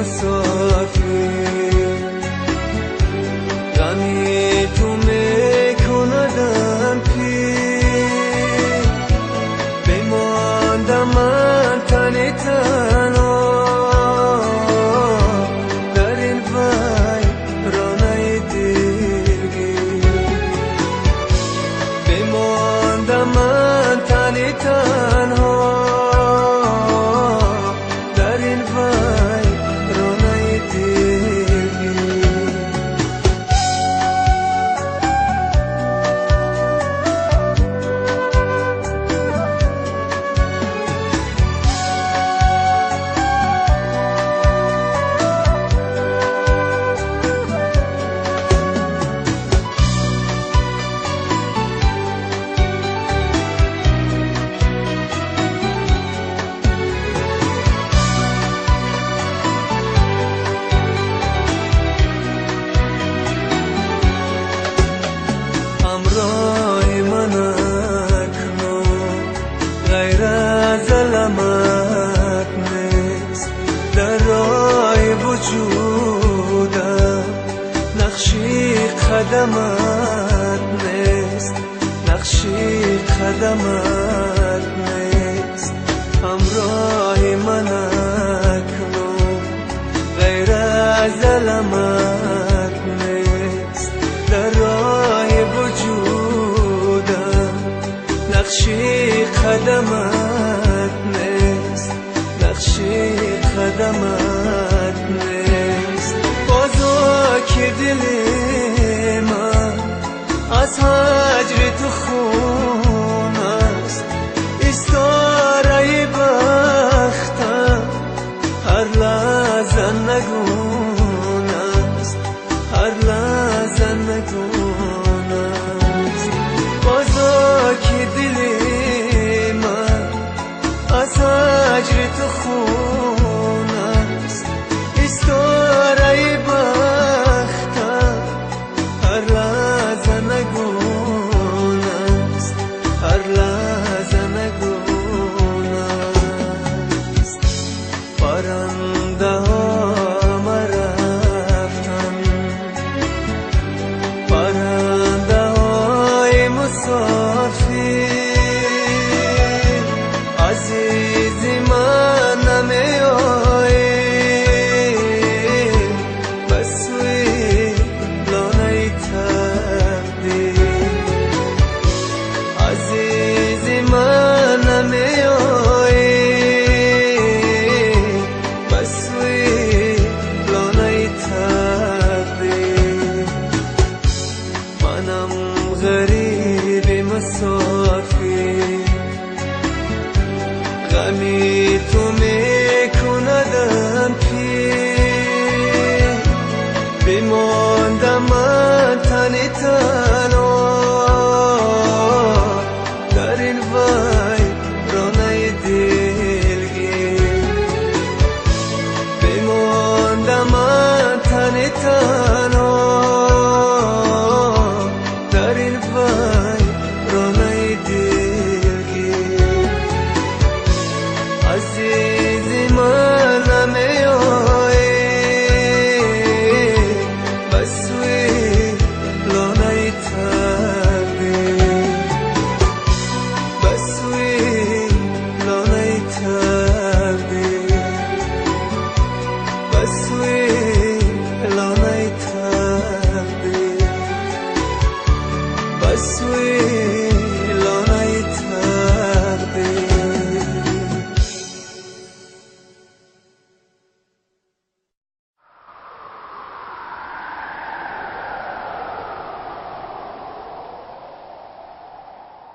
Мусофир ғами ту мекунадам пир, бимондам ман тани танҳо дар ин вайронаи дилгир. Бимондам ман тани танҳо дар ин вайронаи дилгир. Ҳамроҳи ман акнун ғайр аз аламат нест, дар роҳи вуҷудам нақши қадамат нест, нақши қадамат нест. Ҳамроҳи ман акнун ғайр аз аламат нест, дар роҳи вуҷудам нақши қадамат нест, нақши қадамат нест. Бозо ки дили ман аз ҳаҷри ту хун аст, истораи бахтам ҳар